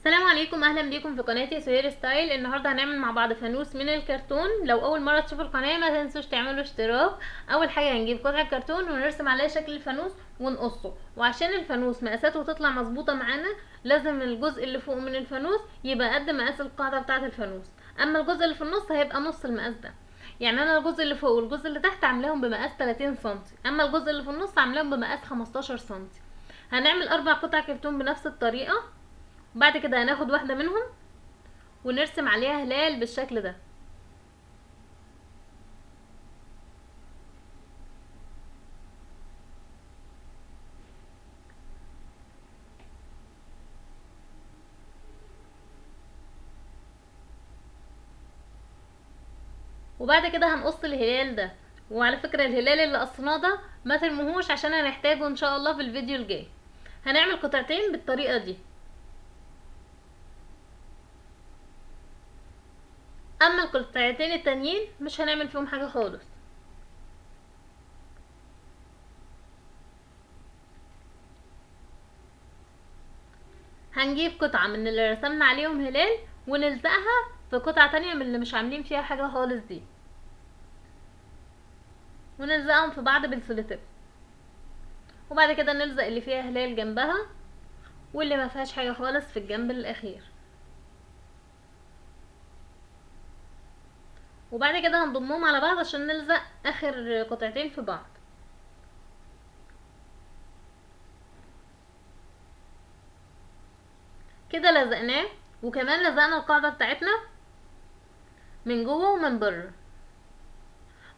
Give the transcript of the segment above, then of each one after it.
السلام عليكم، اهلا بيكم في قناتي سهير ستايل. النهارده هنعمل مع بعض فانوس من الكرتون. لو اول مرة تشوفوا القناة ما تنسوش تعملوا اشتراك. اول حاجة هنجيب قطعه كرتون ونرسم عليها شكل الفانوس ونقصه، وعشان الفانوس مقاساته تطلع مظبوطة معانا لازم الجزء اللي فوق من الفانوس يبقى قد مقاس القاعدة بتاعه الفانوس، اما الجزء اللي في النص هيبقى نص المقاس ده. يعني انا الجزء اللي فوق والجزء اللي تحت عاملاهم بمقاس 30 سم، اما الجزء اللي في النص عاملاهم بمقاس 15 سم. هنعمل 4 قطع كرتون بنفس الطريقة. بعد كده هناخد واحدة منهم ونرسم عليها هلال بالشكل ده. وبعد كده هنقص الهلال ده، وعلى فكرة الهلال اللي قصناه ده ما ترموهوش عشان هنحتاجه ان شاء الله في الفيديو الجاي. هنعمل قطعتين بالطريقة دي. اما القطعتين التانيين مش هنعمل فيهم حاجة خالص. هنجيب قطعة من اللي رسمنا عليهم هلال ونلزقها في قطعة تانية من اللي مش عاملين فيها حاجة خالص دي، ونلزقهم في بعض بالسوليتيب. وبعد كده نلزق اللي فيها هلال جنبها واللي ما فيهاش حاجة خالص في الجنب الاخير. وبعد كده هنضمهم على بعض عشان نلزق اخر قطعتين في بعض. كده لزقناه، وكمان لزقنا القاعدة بتاعتنا من جوه ومن بره.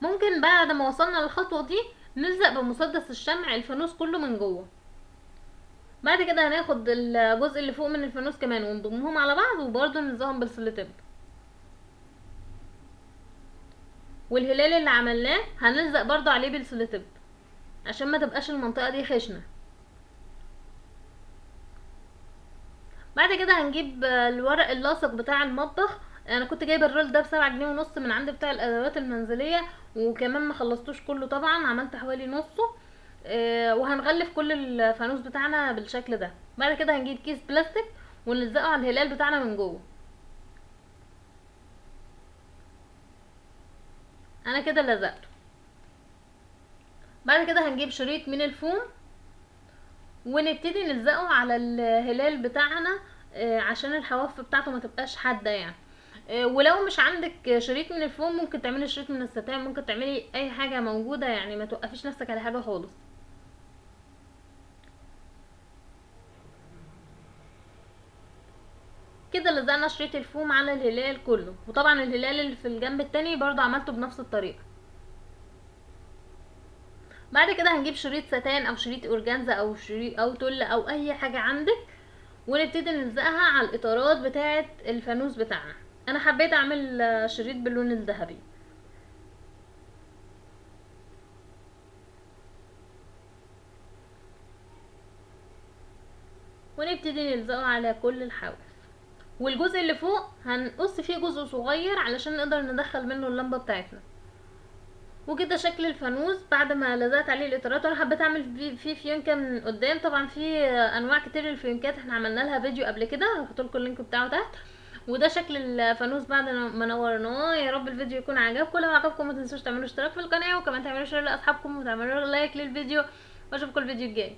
ممكن بعد ما وصلنا للخطوة دي نلزق بمسدس الشمع الفانوس كله من جوه. بعد كده هناخد الجزء اللي فوق من الفانوس كمان ونضمهم على بعض، وبرده نلزقهم بالسوليتيب. والهلال اللي عملناه هنلزق برضو عليه بالسوليتيب عشان ما تبقاش المنطقة دي خشنة. بعد كده هنجيب الورق اللاصق بتاع المطبخ. انا كنت جايبه الرول ده ب7.5 جنيه من عند بتاع الادوات المنزلية، وكمان ما خلصتوش كله طبعا، عملت حوالي نصه. وهنغلف كل الفانوس بتاعنا بالشكل ده. بعد كده هنجيب كيس بلاستيك ونلزقه على الهلال بتاعنا من جوه. انا كده لزقته. بعد كده هنجيب شريط من الفوم ونبتدي نلزقه على الهلال بتاعنا، عشان الحواف بتاعته ما تبقاش حادة يعني. ولو مش عندك شريط من الفوم ممكن تعملي شريط من الستان، ممكن تعملي اي حاجة موجودة، يعني ما توقفيش نفسك على حاجة خالص. كده لزقنا شريط الفوم على الهلال كله، وطبعا الهلال اللي في الجنب التاني برضو عملته بنفس الطريقة. بعد كده هنجيب شريط ستان او شريط اورجانزا او شريط او تل او اي حاجة عندك، ونبتدي نلزقها على الاطارات بتاعه الفانوس بتاعنا. انا حبيت اعمل شريط باللون الذهبي. ونبتدي نلزقه على كل الحواف، والجزء اللي فوق هنقص فيه جزء صغير علشان نقدر ندخل منه اللمبة بتاعتنا. وكده شكل الفانوس بعد ما لزقت عليه الاطارات. انا حبيت اعمل فيه فيونكه من قدام. طبعا في انواع كتير للفيونكات، احنا عملنا لها فيديو قبل كده، هحط لكم ال link بتاعه تحت. وده شكل الفانوس بعد ما نورناه. يا رب الفيديو يكون عجبكم. لو عجبكم ما تنسوش تعملوا اشتراك في القناة، وكمان تعملوا share لاصحابكم، وتعملوا like للفيديو، واشوفكم الفيديو الجاي.